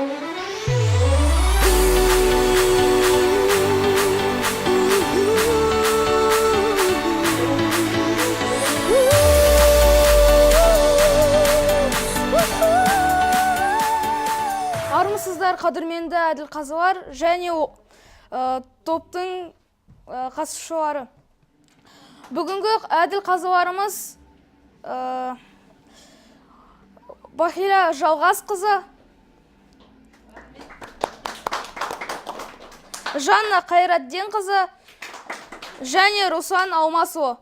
Армысыздар, қадірменді әділқазылар және топтың қатысушылары! Бүгінгі әділқазыларымыз Бахила Жалғасқызы, Жанна Қайратденқызы және Руслан Алмасұлы.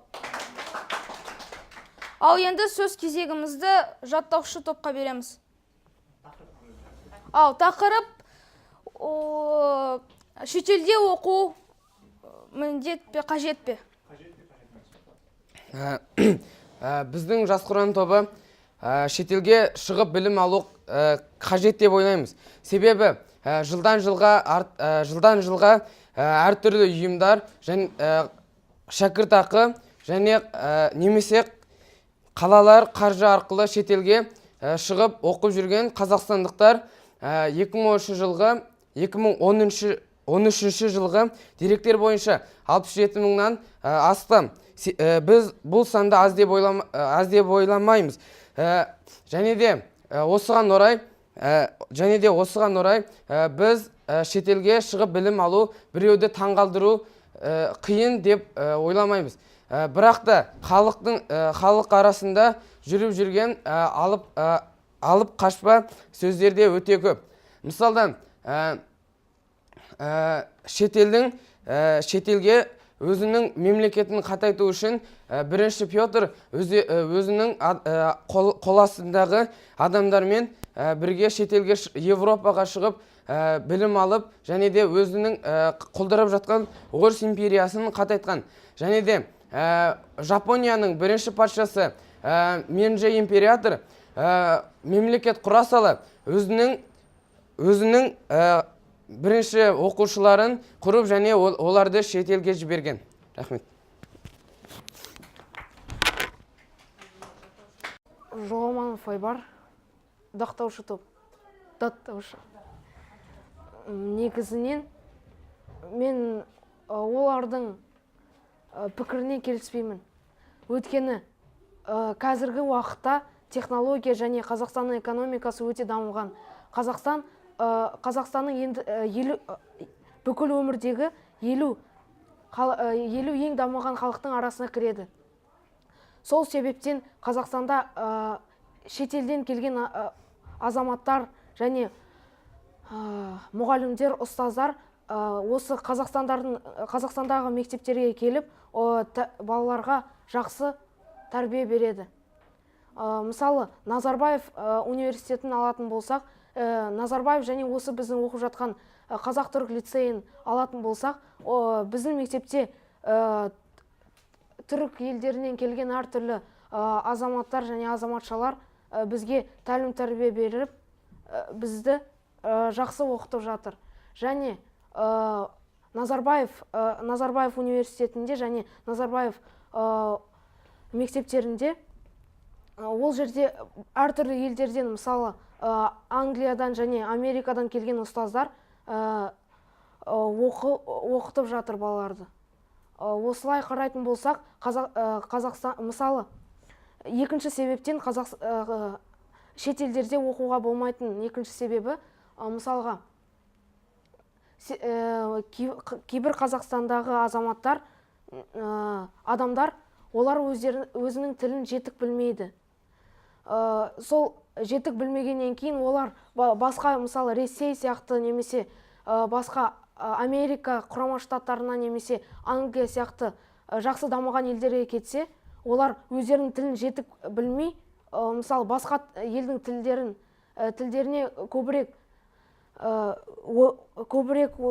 Ал енді сөз кезегімізді жаттаушы топқа береміз. Ал тақырып шетелде оқу міндет пе, қажет пе? Біздің «Жас құран» тобы шетелге шығып білім алу қажет деп ойлаймыз. Себебі жылдан жылға әртүрлі ұйымдар және шәкіртақы және немесе қалалар қаржы арқылы шетелге шығып оқып жүрген қазақстандықтар 2010 жылғы, 2010 13 жылғы деректер бойынша 67 мыңнан астам. Біз бұл санды аз деп ойламаймыз. Және де осыған орай біз шетелге шығып білім алу біреуді таңғалдыру қиын деп ойламаймыз. Бірақ та халық арасында жүріп жүрген алып қашпа сөздер де өте көп. Мысалдан, шетелге өзінің мемлекетін қатайту үшін бірінші Петр өзінің қол астындағы адамдармен бірге шетелге, Европаға шығып білім алып және де өзінің құлдырап жатқан Орыс империясын қатайтқан. Және де Жапонияның бірінші патшасы Менже император мемлекет құра сала өзінің бірінші оқушыларын құрып және оларды шетелге жіберген. Рахмет. Жоламанов Айбар, дақтаушы топ, даттаушы. Негізінен мен олардың пікіріне келіспеймін, өйткені қазіргі уақытта технология және Қазақстанның экономикасы өте дамыған. Қазақстанның енді 50, бүкіл өмірдегі 50 ең дамыған халықтың арасына кіреді. Сол себептен Қазақстанда шетелден келген азаматтар және мұғалімдер, ұстаздар осы Қазақстандағы мектептерге келіп, балаларға жақсы тәрбие береді. Мысалы, Назарбаев университетін алатын болсақ, Назарбаев және осы біздің оқып жатқан қазақ түрік лицейін алатын болсақ, біздің мектепте түрік елдерінен келген әртүрлі азаматтар және азаматшалар бізге тәлім тәрбие беріп, бізді жақсы оқытып жатыр. Және Назарбаев университетінде және Назарбаев мектептерінде ол жерде әртүрлі елдерден, мысалы, Англиядан және Америкадан келген ұстаздар оқытып жатыр балаларды. Осылай қарайтын болсақ, Қазақстан, мысалы, екінші себептен шетелдерде оқуға болмайтын екінші себебі, мысалға, кейбір Қазақстандағы азаматтар, адамдар, олар өзінің тілін жетік білмейді. Сол жетік білмегеннен кейін олар басқа, мысалы, Ресей сияқты немесе басқа Америка Құрама Штаттарына немесе Англия сияқты жақсы дамыған елдерге кетсе, олар өздерінің тілін жетік білмей, мысалы, басқа елдің тілдеріне көбірек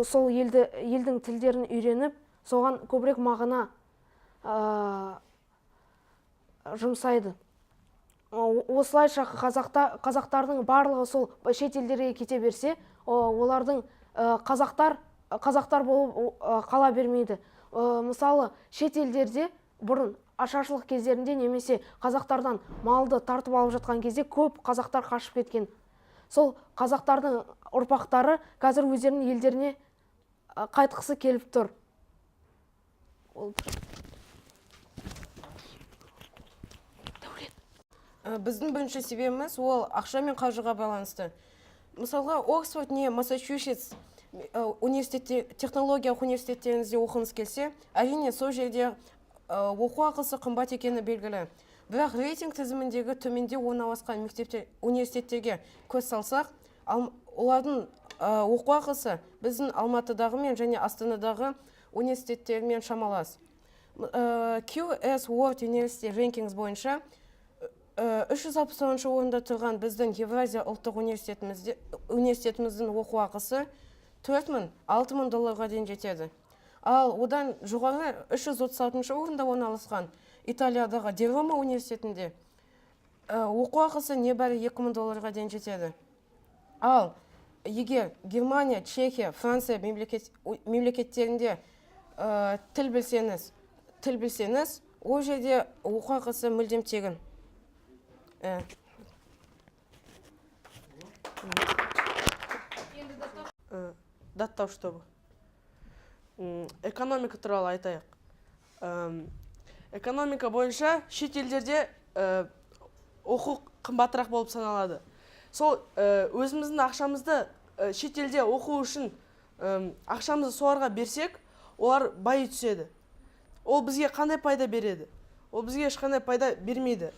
сол елдің тілдерін үйреніп, соған көбірек мағына жұмсайды. Осылайша қазақтардың барлығы сол шет елдерге кете берсе, олардың қазақтар болып қала бермейді. Мысалы, шет елдерде бұрын ашаршылық кездерінде немесе қазақтардан малды тартып алып жатқан кезде көп қазақтар қашып кеткен. Сол қазақтардың ұрпақтары қазір өздерінің елдеріне қайтқысы келіп тұр. Ол Біздің бірінші себебіміз ол ақша мен қаржыға байланысты. Мысалға, Оксфорд не Массачусетс университетте, технологиялық университеттеріңізде оқығыңыз келсе, әрине, сол жерде оқу ақысы қымбат екені белгілі. Бірақ рейтинг тізіміндегі төменде орналасқан мектептер, университеттерге көз салсақ, олардың оқу ақысы біздің Алматыдағы мен және Астанадағы университеттермен шамалас. QS World University Rankings бойынша 360 орында тұрған біздің Евразия ұлттық университетіміздің оқу ақысы 4000 6000 долларға дейін жетеді. Ал одан жоғары 336 орында орналасқан Италиядағы Де Рома университетінде оқу ақысы небәрі 2000 долларға дейін жетеді. Ал егер Германия, Чехия, Франция мемлекеттерінде тіл білсеңіз, ол жерде оқу ақысы мүлдем тегін. Даттаушы тобы. Экономика туралы айтайық. Экономика бойынша шет елдерде оқу қымбатырақ болып саналады. Сол өзіміздің ақшамызды шет елде оқу үшін ақшамызды соларға берсек, олар байи түседі. Ол бізге қандай пайда береді? Ол бізге ешқандай пайда бермейді.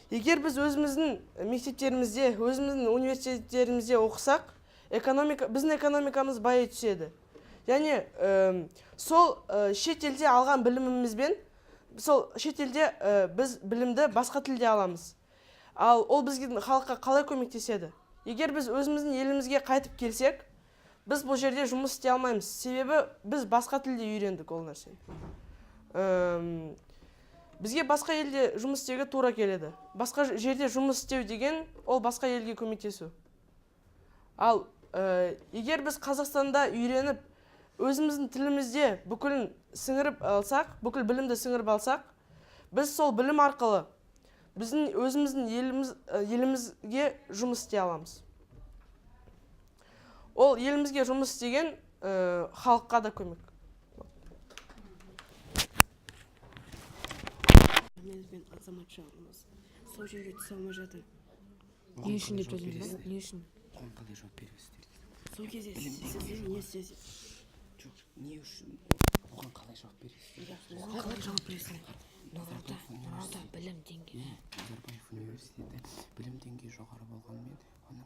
Егер біз өзіміздің мектептерімізде, өзіміздің университеттерімізде оқысақ, біздің экономикамыз байи түседі. Және сол шет елде алған білімімізбен, сол шет елде біз білімді басқа тілде аламыз. Ал ол бізге, халыққа қалай көмектеседі? Егер біз өзіміздің елімізге қайтып келсек, біз бұл жерде жұмыс істей алмаймыз, себебі біз басқа тілде үйрендік ол нәрсені. Бізге басқа елде жұмыс істеуге тура келеді. Басқа жерде жұмыс істеу деген ол басқа елге көмектесу. Ал егер біз Қазақстанда үйреніп, өзіміздің тілімізде бүкілін сіңіріп алсақ, бүкіл білімді сіңіріп алсақ, біз сол білім арқылы біздің өзіміздің елімізге жұмыс істей аламыз. Ол елімізге жұмыс істеген халыққа да көмек. Пен азаматшамыз сол жерге түсе алмай жатыр. Не үшін деп жаздыңыз ба? Не үшін? Оған қалай жауап бересіздер? Сол кезде сіздер не істейсіз? Жоқ, не үшін, оған қалай жауап бересіздер? Оған қалай жауап бересіңдер? Назарбаев университеті Білім деңгейі. Назарбаев университеті білім деңгейі жоғары болғанымен, оның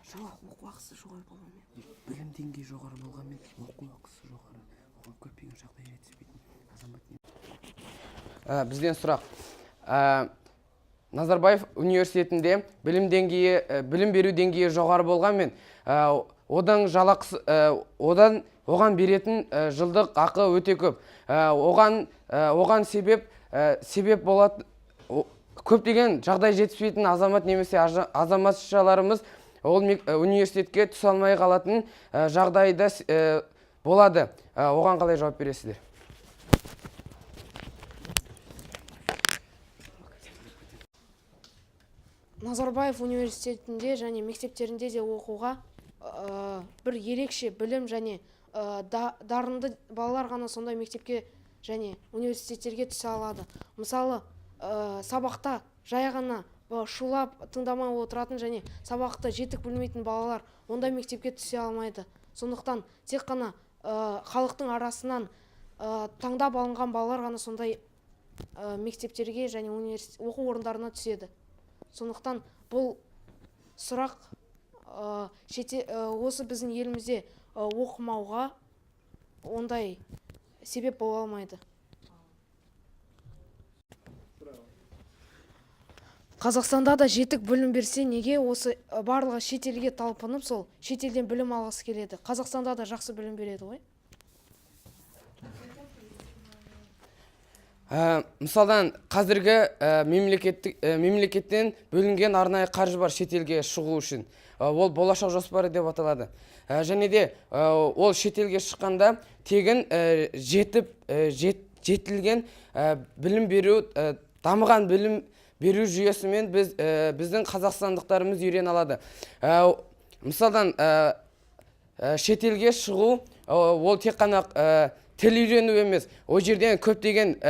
Жоқ, оқу ақысы жоғары болғанмен. Білім деңгейі жоғары болғанымен, оқу ақысы жоғары, оған көптеген жағдай жетіспейтін азамат Бізден сұрақ. Назарбаев университетінде білім беру деңгейі жоғары болғанмен, одан жалақысы, одан оған беретін жылдық ақы өте көп. Оған себеп болады көптеген жағдай жетіспейтін азамат немесе азаматшаларымыз ол университетке түсе алмай қалатын жағдайда болады. Оған қалай жауап бересіздер? Назарбаев университетінде және мектептерінде де оқуға бір ерекше білім және дарынды балалар ғана сондай мектепке және университеттерге түсе алады. Мысалы, сабақта жай ғана шулап тыңдамай отыратын және сабақты жетік білмейтін балалар ондай мектепке түсе алмайды. Сондықтан тек қана халықтың арасынан таңдап алынған балалар ғана сондай мектептерге және оқу орындарына түседі. Сондықтан бұл сұрақ осы біздің елімізде оқымауға ондай себеп бола алмайды. Қазақстанда да жетік білім берсе, неге осы барлығы шетелге талпынып, сол шетелден білім алғысы келеді? Қазақстанда да жақсы білім береді ғой. Мысалдан, қазіргі мемлекеттен бөлінген арнайы қаржы бар шетелге шығу үшін. Ол болашақ жоспары деп аталады. Және де ол шетелге шыққанда тегін жетілген білім беру, дамыған білім беру жүйесімен біз біздің қазақстандықтарымыз үйрене алады. Мысалдан шетелге шығу ол тек қана тіл үйрену емес, ол жерден көптеген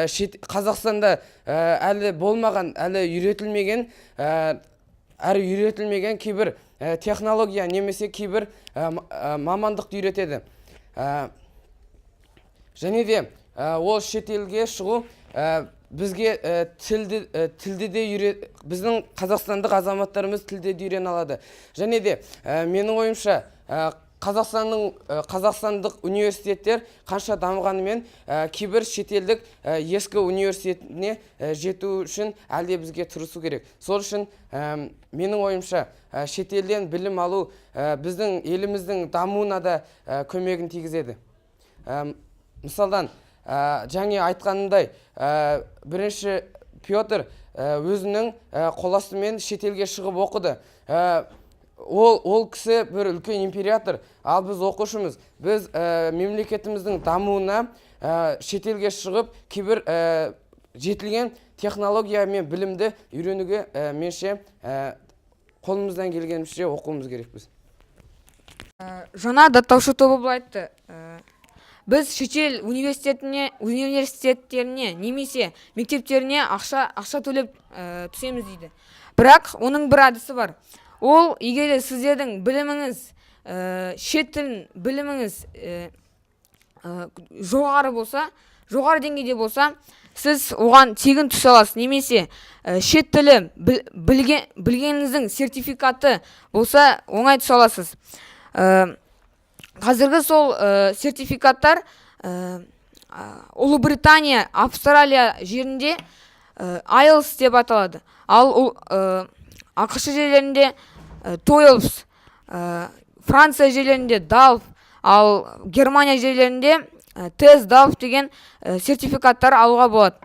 Қазақстанда әлі болмаған, әлі үйретілмеген, әрі үйретілмеген кейбір технология немесе кейбір мамандықты үйретеді. Және де ол шетелге шығу бізге тілді де біздің қазақстандық азаматтарымыз тілді де үйрене алады. Және де менің ойымша, қазақстандық университеттер қанша дамығанымен, кейбір шетелдік ескі университетіне жету үшін әлі де бізге тырысу керек. Сол үшін менің ойымша, шетелден білім алу біздің еліміздің дамуына да көмегін тигізеді. Мысалдан, жаңа айтқанымдай, бірінші Петр өзінің қоластымен шетелге шығып оқыды. Ол кісі бір үлкен император, ал біз оқушымыз. Біз мемлекетіміздің дамуына шетелге шығып кейбір жетілген технология мен білімді үйренуге, меніңше, қолымыздан келгенімізше оқуымыз керекпіз. Жаңа даттаушы тобы былай айтты. Біз шетел университеттеріне немесе мектептеріне ақша төлеп түсеміз дейді. Бірақ оның бір әдісі бар. Ол егер де сіздердің біліміңіз, шет тілін біліміңіз жоғары болса, жоғары деңгейде болса, сіз оған тегін түсе аласыз. Немесе шет тілі білгеніңіздің сертификаты болса, оңай түсе аласыз. Қазіргі сол сертификаттар Ұлыбритания, Австралия жерінде IELTS деп аталады. Ал АҚШ жерлерінде TOEFL, Франция жерлерінде DALF, ал Германия жерлерінде TestDaF DALF деген сертификаттар алуға болады.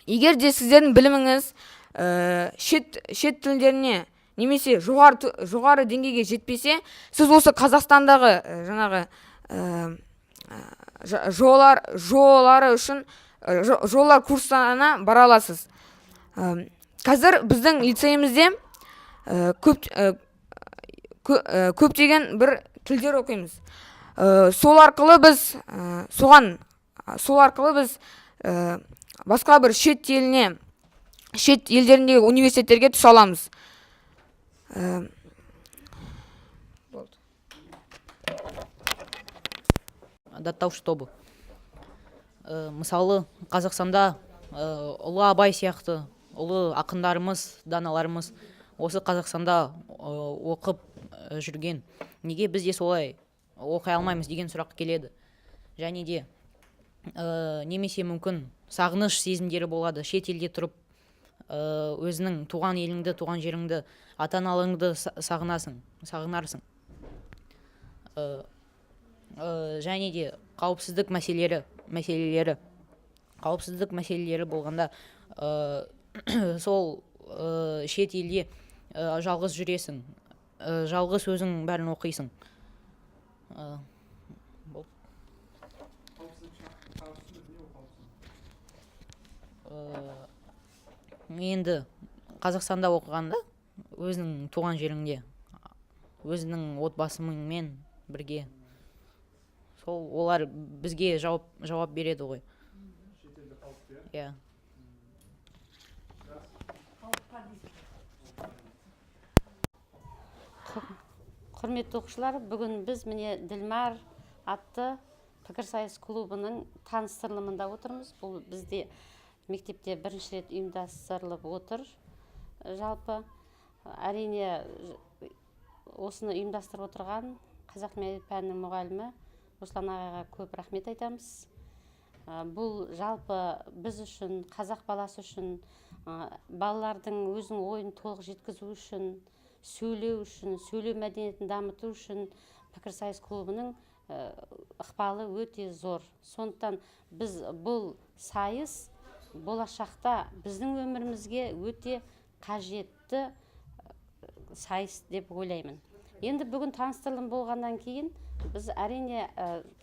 Егер де сіздердің біліміңіз шет тілдеріне немесе жоғары деңгейге жетпесе, сіз осы Қазақстандағы жаңағы жолары үшін жолар курстарына бара аласыз. Қазір біздің лицейімізде көптеген бір тілдер оқимыз. Сол арқылы біз соған, сол арқылы біз басқа бір шет еліне, шет елдеріндегі университеттерге түсе аламыз. Болды. Даттаушы тобы. Мысалы, Қазақстанда ұлы Абай сияқты ұлы ақындарымыз, даналарымыз осы Қазақстанда оқып жүрген. Неге біз де солай оқи алмаймыз деген сұрақ келеді. Және де немесе мүмкін сағыныш сезімдері болады. Шет елде тұрып, өзінің туған еліңді, туған жеріңді, ата-аналарыңды сағынасың, сағынарсың. Және де қауіпсіздік мәселелері. Қауіпсіздік мәселелері болғанда, сол шет елде жалғыз жүресің, жалғыз өзің бәрін оқисың. Болды. Енді Қазақстанда оқығанда өзінің туған жеріңде, өзінің отбасыңмен бірге, сол олар бізге жауап береді ғой. Шетелде қауіпті, иә? Иә. Құрметті оқушылар, бүгін біз міне Ділмар атты пікірсайыс клубының таныстырылымында отырмыз. Бұл бізде мектепте бірінші рет ұйымдастырылып отыр. Жалпы, әрине, осыны ұйымдастырып отырған қазақ тілі пәнінің мұғалімі Руслан ағайға көп рахмет айтамыз. Бұл жалпы біз үшін, қазақ баласы үшін, балалардың өзінің ойын толық жеткізу үшін, сөйлеу үшін, сөйлеу мәдениетін дамыту үшін пікірсайыс клубының ықпалы өте зор. Сондықтан біз бұл сайыс болашақта біздің өмірімізге өте қажетті сайыс деп ойлаймын. Енді бүгін таныстырылым болғаннан кейін біз әрине,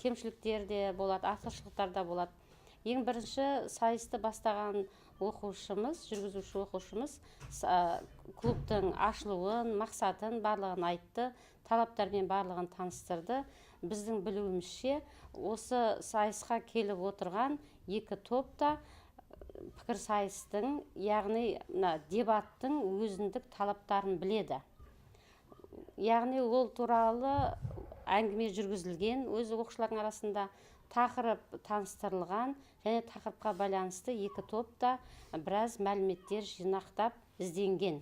кемшіліктер де болады, артықшылықтар да болады. Ең бірінші сайысты бастаған Оқушымыз, жүргізуші оқушымыз клубтың ашылуын, мақсатын, барлығын айтты, талаптармен барлығын таныстырды. Біздің білуімізше, осы сайысқа келіп отырған екі топ та пікірсайыстың, яғни мына дебаттың өзіндік талаптарын біледі, яғни ол туралы әңгіме жүргізілген, өз оқушылардың арасында тақырып таныстырылған және тақырыпқа байланысты екі топ та біраз мәліметтер жинақтап ізденген.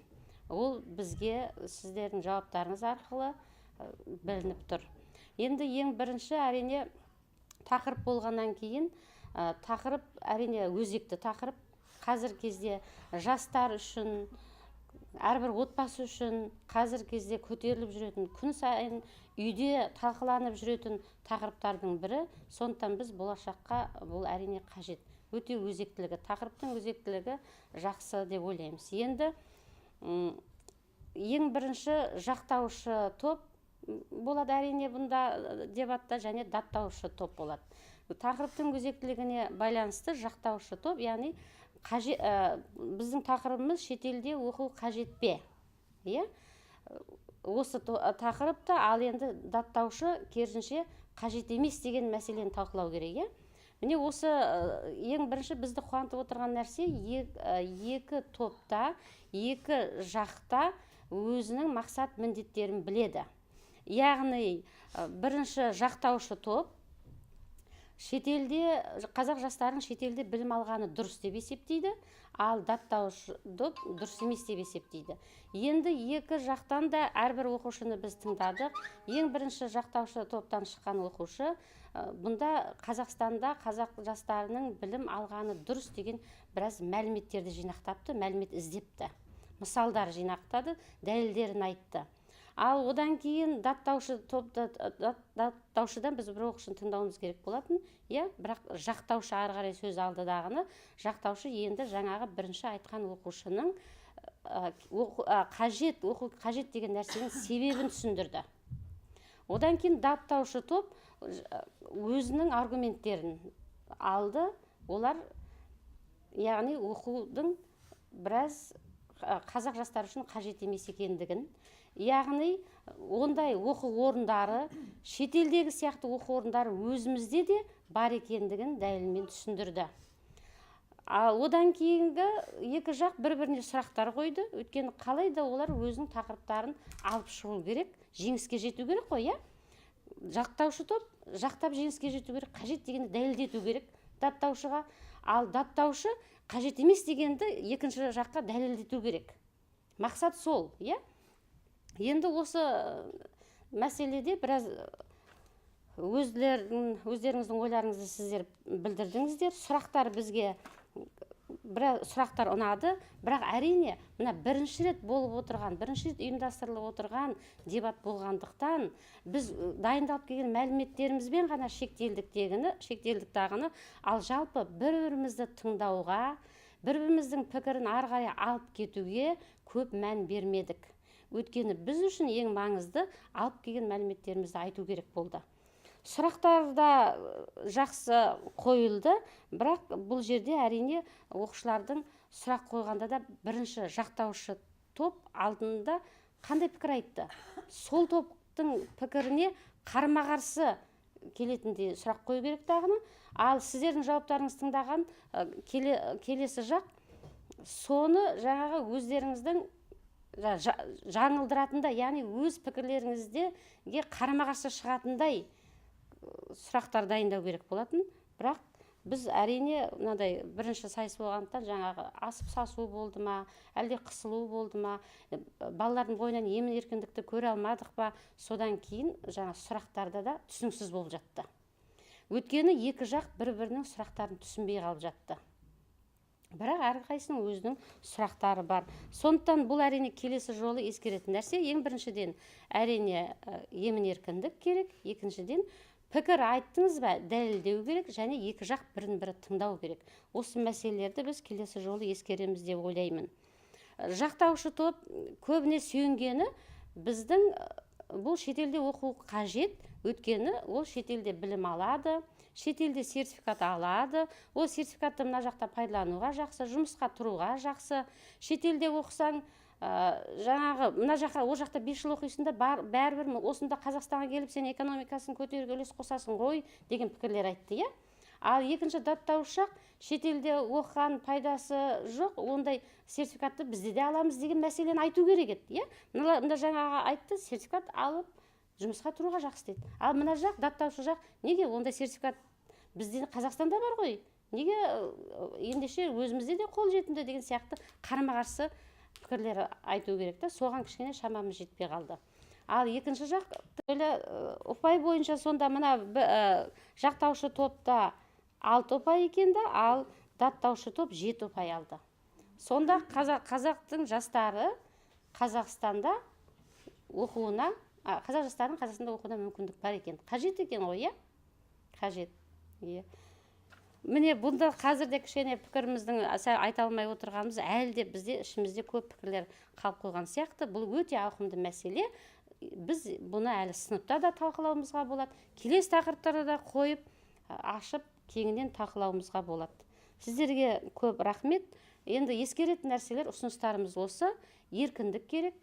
Ол бізге сіздердің жауаптарыңыз арқылы білініп тұр. Енді ең бірінші, әрине, тақырып болғаннан кейін, тақырып, әрине, өзекті тақырып. Қазіргі кезде жастар үшін, әрбір отбасы үшін қазіргі кезде көтеріліп жүретін, күн сайын үйде талқыланып жүретін тақырыптардың бірі. Сондықтан біз болашаққа бұл, әрине, қажет, өте өзектілігі, тақырыптың өзектілігі жақсы деп ойлаймыз. Енді ең бірінші жақтаушы топ болады, әрине, бұнда дебатта және даттаушы топ болады. Тақырыптың өзектілігіне байланысты жақтаушы топ, яғни біздің тақырыбымыз «Шетелде оқу қажет пе?», иә, осы тақырыпта. Ал енді даттаушы, керісінше, қажет емес деген мәселені талқылау керек, иә. Міне, осы ең бірінші бізді қуантып отырған нәрсе: екі топта, екі жақта өзінің мақсат міндеттерін біледі. Яғни бірінші жақтаушы топ шетелде, қазақ жастарының шетелде білім алғаны дұрыс деп есептейді, ал даттаушы топ дұрыс емес деп есептейді. Енді екі жақтан да әрбір оқушыны біз тыңдадық. Ең бірінші жақтаушы топтан шыққан оқушы бұнда Қазақстанда қазақ жастарының білім алғаны дұрыс деген біраз мәліметтерді жинақтапты, мәлімет іздепті, мысалдар жинақтады, дәлелдерін айтты. Ал одан кейін даттаушы топты, даттаушыдан біз бір оқушыны тыңдауымыз керек болатын, иә. Бірақ жақтаушы ары қарай сөз алды дағыны, жақтаушы енді жаңағы бірінші айтқан оқушының қажет, оқу қажет деген нәрсенің себебін түсіндірді. Одан кейін даттаушы топ өзінің аргументтерін алды. Олар, яғни, оқудың біраз қазақ жастары үшін қажет емес екендігін, яғни ондай оқу орындары, шетелдегі сияқты оқу орындары өзімізде де бар екендігін дәлелмен түсіндірді. Ал одан кейінгі екі жақ бір біріне сұрақтар қойды, өйткені қалай да олар өзінің тақырыптарын алып шығу керек, жеңіске жету керек қой, иә. Жақтаушы топ жақтап жеңіске жету керек, қажет дегенді дәлелдету керек даттаушыға, ал даттаушы қажет емес дегенді екінші жаққа дәлелдету керек. Мақсат сол, иә. Енді осы мәселеде біраз өздеріңіздің ойларыңызды сіздер білдірдіңіздер. Сұрақтар, бізге біраз сұрақтар ұнады. Бірақ, әрине, мына бірінші рет болып отырған, бірінші рет ұйымдастырылып отырған дебат болғандықтан, біз дайындалып келген мәліметтерімізбен ғана шектелдік дегіні, шектелдік дағыны. Ал жалпы бір бірімізді тыңдауға, бір біріміздің пікірін ары қарай алып кетуге көп мән бермедік, өйткені біз үшін ең маңызды алып келген мәліметтерімізді айту керек болды. Сұрақтар да жақсы қойылды, бірақ бұл жерде, әрине, оқушылардың сұрақ қойғанда да бірінші жақтаушы топ алдында қандай пікір айтты, сол топтың пікіріне қарама қарсы келетіндей сұрақ қою керек дағыны. Ал сіздердің жауаптарыңызды тыңдаған келесі жақ соны жаңағы өздеріңіздің жаңылдыратындай, яғни өз пікірлеріңізге қарама қарсы шығатындай сұрақтар дайындау керек болатын. Бірақ біз, әрине, мынадай бірінші сайыс болғандықтан, жаңағы асып сасу болды ма, әлде қысылу болды ма, балалардың бойынан емін еркіндікті көре алмадық па, содан кейін жаңа сұрақтарда да түсініксіз болып жатты, өйткені екі жақ бір бірінің сұрақтарын түсінбей қалып жатты. Бірақ әрқайсысының өзінің сұрақтары бар. Сондықтан бұл, әрине, келесі жолы ескеретін нәрсе. Ең біріншіден, әрине, емін еркіндік керек. Екіншіден, пікір айттыңыз ба, дәлелдеу керек және екі жақ бірін бірі тыңдау керек. Осы мәселелерді біз келесі жолы ескереміз деп ойлаймын. Жақтаушы топ көбіне сүйенгені біздің бұл шетелде оқу қажет. Өйткені ол шетелде білім алады, шетелде сертификат алады, ол сертификатты мына жақта пайдалануға жақсы, жұмысқа тұруға жақсы. Шетелде оқысаң, жаңағы мына жаққа, ол жақта 5 жыл оқисың да, бәрібір осында Қазақстанға келіп сен экономикасын көтеруге үлес қосасың ғой деген пікірлер айтты, иә. Ал екінші даттаушы жақ, шетелде оқыған пайдасы жоқ, ондай сертификатты бізде де аламыз деген мәселені айту керек еді, иә. Мына жаңағы айтты, сертификат алып жұмысқа тұруға жақсы деді. Ал мына жақ, даттаушы жақ, неге ондай сертификат бізде Қазақстанда бар ғой, неге ендеше өзімізде де қолжетімді деген сияқты қарама-қарсы пікірлер айту керек та, соған кішкене шамамыз жетпей қалды. Ал екінші жақ ұпай бойынша сонда мына жақтаушы топта 6 ұпай екен да, ал даттаушы топ 7 ұпай алды. Сонда қазақтың жастары Қазақстанда оқуына, қазақ жастарының Қазақстанда оқуына мүмкіндік бар екен. Қажет екен ғой, иә? Қажет. Иә. Міне, бұнда қазір де кішкене пікіріміздің сәл айта алмай отырғанымыз, әлі де бізде ішімізде көп пікірлер қалып қойған сияқты. Бұл өте ауқымды мәселе. Біз бұны әлі сыныпта да талқылауымызға болады. Келесі тақырыптарда да қойып, ашып, кеңінен талқылауымызға болады. Сіздерге көп рахмет. Енді ескеретін нәрселер, ұсыныстарымыз осы. Еркіндік керек.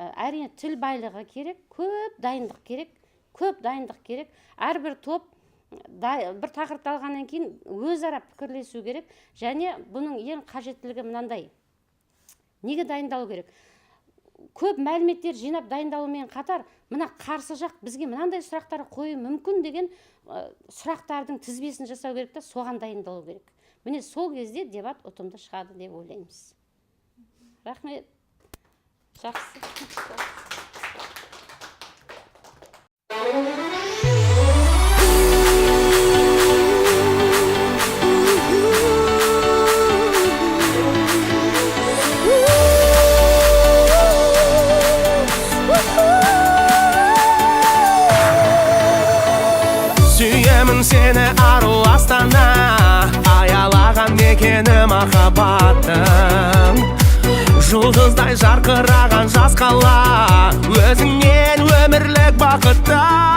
Әрине тіл байлығы керек, көп дайындық керек, көп дайындық керек. Әрбір топ бір тақырыпты алғаннан кейін өзара пікірлесу керек. Және бұның ең қажеттілігі мынандай. Неге дайындалу керек? Көп мәліметтер жинап дайындалумен қатар, мына қарсы жақ бізге мынандай сұрақтар қою мүмкін деген сұрақтардың тізбесін жасау керек та, соған дайындалу керек. Міне, сол кезде дебат ұтымды шығады деп ойлаймыз. Рахмет. Жақсы. Сүйемін сені, ару Астана, аялаған мекені махаббаттың. Жұлдыздай жарқыраған жас қала, өзіңнен өмірлік бақытты.